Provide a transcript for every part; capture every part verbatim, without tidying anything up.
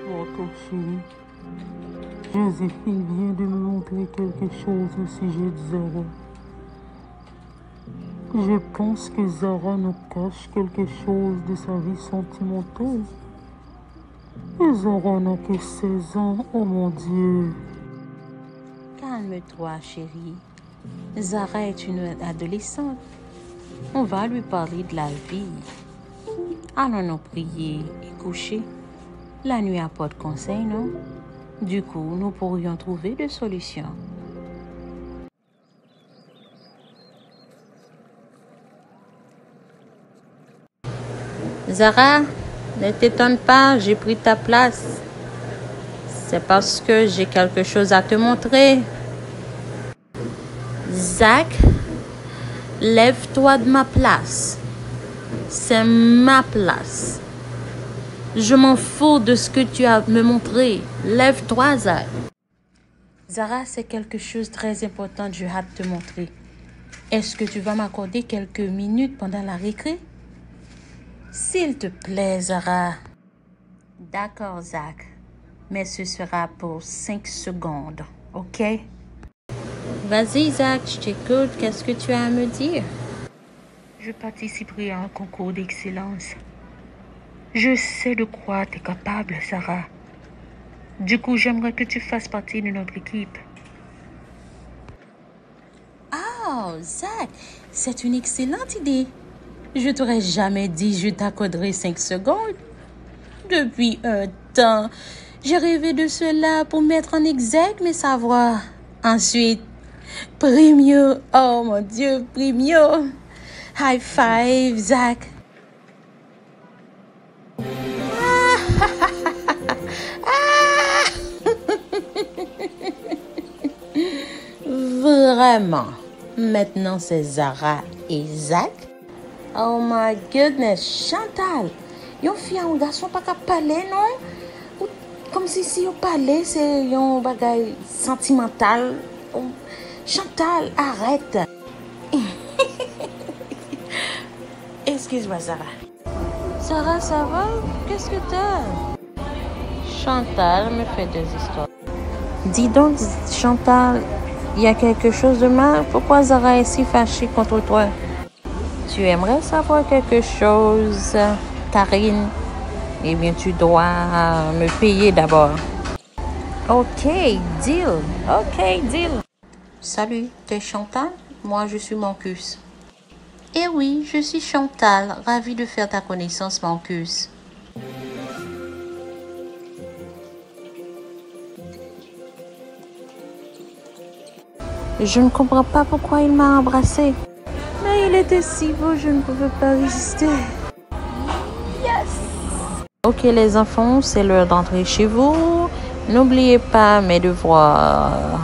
D'accord, chérie. Joséphine vient de me montrer quelque chose au sujet de Zara. Je pense que Zara nous cache quelque chose de sa vie sentimentale. Et Zara n'a que seize ans, oh mon Dieu. Calme-toi, chérie. Zara est une adolescente. On va lui parler de la vie. Allons nous prier et coucher. La nuit apporte conseil, non? Du coup, nous pourrions trouver des solutions. Zara, ne t'étonne pas, j'ai pris ta place. C'est parce que j'ai quelque chose à te montrer. Zach, lève-toi de ma place. C'est ma place. Je m'en fous de ce que tu as me montré. Lève-toi, Zach. Zara, c'est quelque chose de très important, je hâte te montrer. Est-ce que tu vas m'accorder quelques minutes pendant la récré? S'il te plaît, Zara. D'accord, Zach. Mais ce sera pour cinq secondes, ok? Vas-y, Zach, je t'écoute. Qu'est-ce que tu as à me dire? Je participerai à un concours d'excellence. Je sais de quoi tu es capable, Sarah. Du coup, j'aimerais que tu fasses partie de notre équipe. Oh, Zach, c'est une excellente idée. Je t'aurais jamais dit je t'accorderai cinq secondes. Depuis un temps, j'ai rêvé de cela pour mettre en exergue mes savoirs. Ensuite, premio. Oh mon Dieu, premio. High five, Zach. Vraiment. Maintenant, c'est Zara et Zach. Oh my goodness, Chantal! Yon fi a yon gason pa ka pale, non? Ou, kòmsi si yo pale, se yon bagay santimantal. Ou, Chantal, arrête! Excuse-moi, Sarah. Sarah, ça va? Qu'est-ce que t'as? Chantal me fait des histoires. Dis donc, Chantal, il y a quelque chose de mal? Pourquoi Zara est si fâchée contre toi? Tu aimerais savoir quelque chose, Karine? Eh bien, tu dois me payer d'abord. Ok, deal. Ok, deal. Salut, t'es Chantal? Moi, je suis Marcus. Eh oui, je suis Chantal. Ravi de faire ta connaissance, Marcus. Je ne comprends pas pourquoi il m'a embrassé. Mais il était si beau, je ne pouvais pas résister. Yes! Ok, les enfants, c'est l'heure d'entrer chez vous. N'oubliez pas mes devoirs.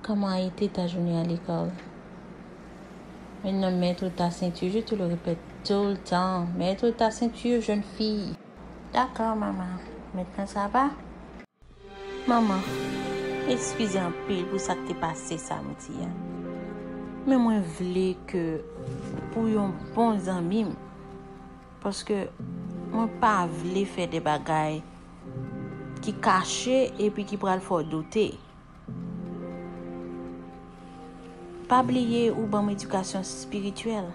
Comment a été ta journée à l'école? Maintenant, mets-toi ta ceinture, je te le répète tout le temps. Mets-toi ta ceinture, jeune fille. D'accord, maman. Maintenant, ça va? Manman, eskize anpil pou sa k te pase samdi a. Men mwen vle ke pou yon bon zanmi m, paske mwen pa vle fè de bagay ki kache epi ki pral fè w doute. Pa bliye ou ban m edikasyon espirityèl.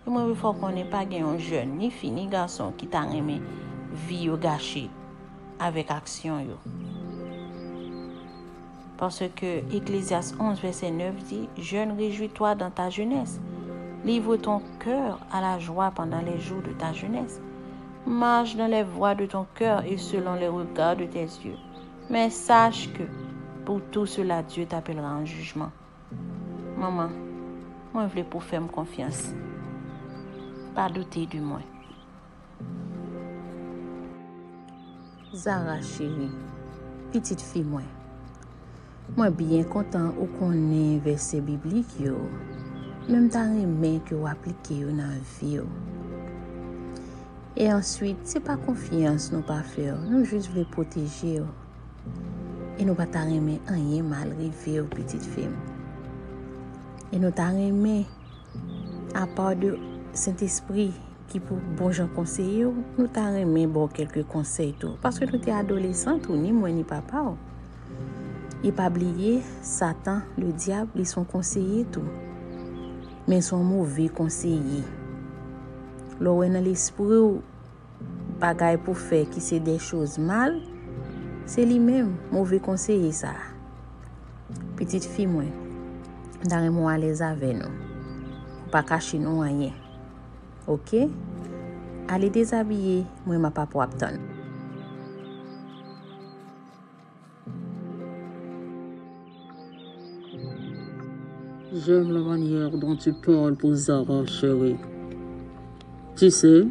E mwen vle fè w konnen pa gen yon jèn, ni fi, ni gason, ki ta renmen vi yo gache avèk aksyon yo. Paske Eklezyas onz vèsè nèf di, Jeune, réjouis-toi dans ta jeunesse. Livre ton cœur à la joie pendant les jours de ta jeunesse. Marche dans les voies de ton cœur et selon les regards de tes yeux. Mais sache que pour tout cela, Dieu t'appellera en jugement. Manman, mwen vle pou w fè m konfyans. Pa doute de mwen. Zara cheri, pitit fi mwen, mwen byen kontan ou konnen vèsè biblik yo, men m ta renmen ke w aplike yo nan vi w. E answit, se pa konfyans nou pa fè w, nou jis vle pwoteje w. E nou pa ta renmen anyen mal rive w, pitit fi m. E nou ta renmen, apa de Sentespri ki pou bon jan konseye w, nou ta renmen ba w kèlke konsèy tou. Paske nou te adolesan tou, ni mwen ni papa w. E pa bliye, Satan, ledyab, li se yon konseye tou. Men se yon move konseye. Lè w wè nan lespri w, bagay pou fè ki se de choz mal, se li menm, move konseye sa a. Pitit fi mwen, m ta renmen w alèz avè nou. Ou pa kache nou anyen. Oke? Ale dezabiye, mwen m ap ap w ap tann. J'aime la manière dont tu parles pour Zara, chérie. Tu sais,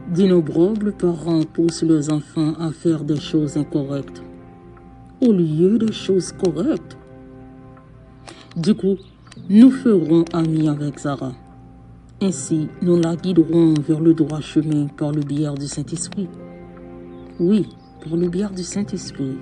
d'innombrables parents poussent leurs enfants à faire des choses incorrectes au lieu des choses correctes. Du coup, nous ferons amis avec Zara. Ainsi, nous la guiderons vers le droit chemin par le biais du Saint-Esprit. Oui, par le biais du Saint-Esprit.